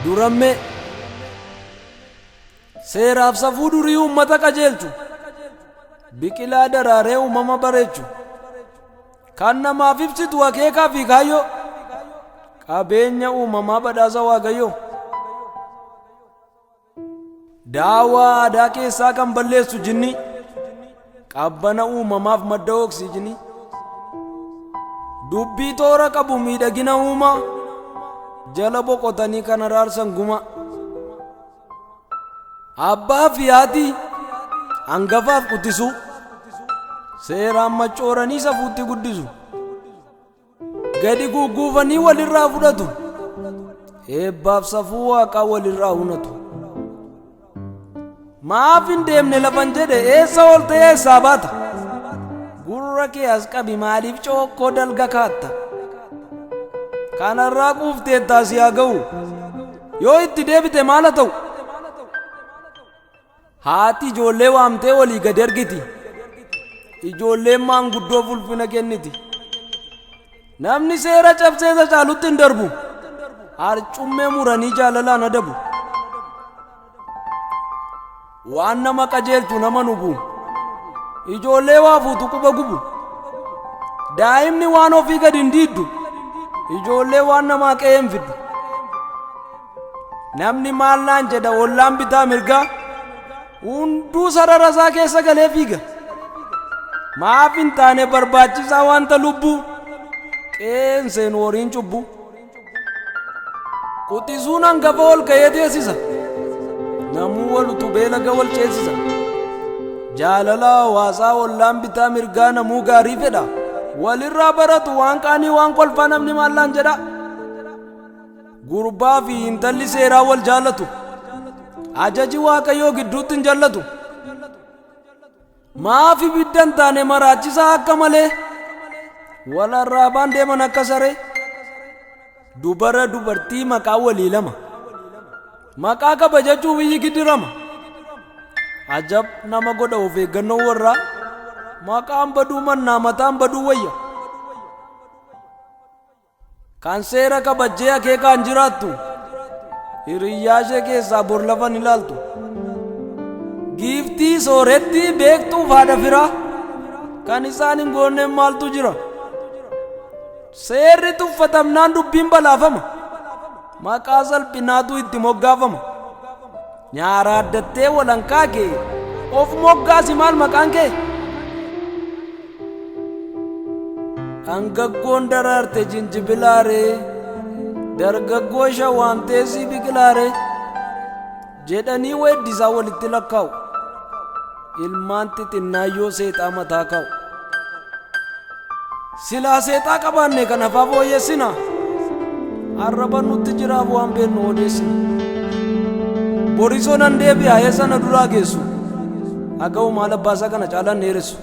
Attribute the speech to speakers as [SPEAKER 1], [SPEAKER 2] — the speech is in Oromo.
[SPEAKER 1] Durammee seeraaf safuu durii uummata qajeelchu, biqilaa daraaree uumama bareechu, kan namaaf ibsitu akeekaa fi kaayyoo, qabeenya uumamaa badhaasa Waaqayyoo. Daawaa aadaa keessaa kan balleessu jinni, qabbana uumamaaf madda oksiijinii. Dubbii toora qabu miidhagina uumaa, jala boqotanii kan araarsan guma. Abbaa fi haati hangafaaf qutisuu, seeraan maccooranii safuutti guddisu. Gadi gugguufanii walirraa fudhatu, eebbaaf safuu waaqaa walirraa hunatu. Maaf hin deemne lafan jedhe eessa ooltee eessaa baata? Gurra kee as qabi maaliif cookkoo dalga kaatta? Kanarraa quufteettaa si haa ga'u. Yoo itti deebite maal haa ta'u? Haati ijoollee waamtee walii gadi ergiti. Ijoolleen maanguddoof ulfina kenniti. Namni seera cabsee isa caalutti hin darbu. Harcummee muranii jaalalaan adabu. Waan nama qajeelchu nama nubu. Ijoollee waa fuutu quba gubu. Daa'imni waan ofii gadi hin diiddu. Ijoollee waan namaa qe'ee hin fiddu. Namni maal naan jedha ollaan bitaa mirgaa. Hunduu sarara isaa keessa galee fiiga. Maaf hin taane barbaachisaa wanta lubbuu. Qeenseen horiin cubbuu. Quxisuun hangafa ol ka'ee teessisa. Namuu wal utubee laga wal ceesisa. Jaalala hawaasaa ollaan bitaa mirgaa namuu gaarii fedha. Walirraa baratu waan qaanii waan kolfaa namni maallaan jedha. Gurbaa fi intalli seeraa wal jaallatu. Ajaji Waaqayyoo gidduutti hin jallatu. Maaf ibidda hin taane maraachisaa akka malee. Wal arraabaan deeman akka saree. Dubara dubartii maqaa walii lama. Maqaa kabajachuu biyyi gidirama. Ajab nama godha of eeggannoo warraa. Maqaan baduu mannaa mataan baduu wayya. Kan seera kabajjee akeekaan jiraattu hiriyyaa ishee keessaa bor lafa hin ilaaltu. Giiftii soorettii beektuuf haadha firaa kan isaan hin goonneen maaltu jira? Seerri tuffatamnaan dubbiin balaafama. Maqaa salphinaatu itti moggaafama. Nyaara addattee walankaa kee of moggaasi maal maqaan kee? Dhangaggoon daraarte jinjibilaaree dargaggoo shawaan teessii biqilaaree jedhanii weeddisaa walitti lakkaa'u. Ilmaan xixinnaayyoo seexaa mataa kaa'u. Silaa seexaa qabaanne kan hafaa fooyyessina. Arraba nutti jiraaf waan beennu odeessina. Borisoo nan deebi'a eessa na duraa geessu. Haga'u maal abbaasaa kana caalaan dheeressu.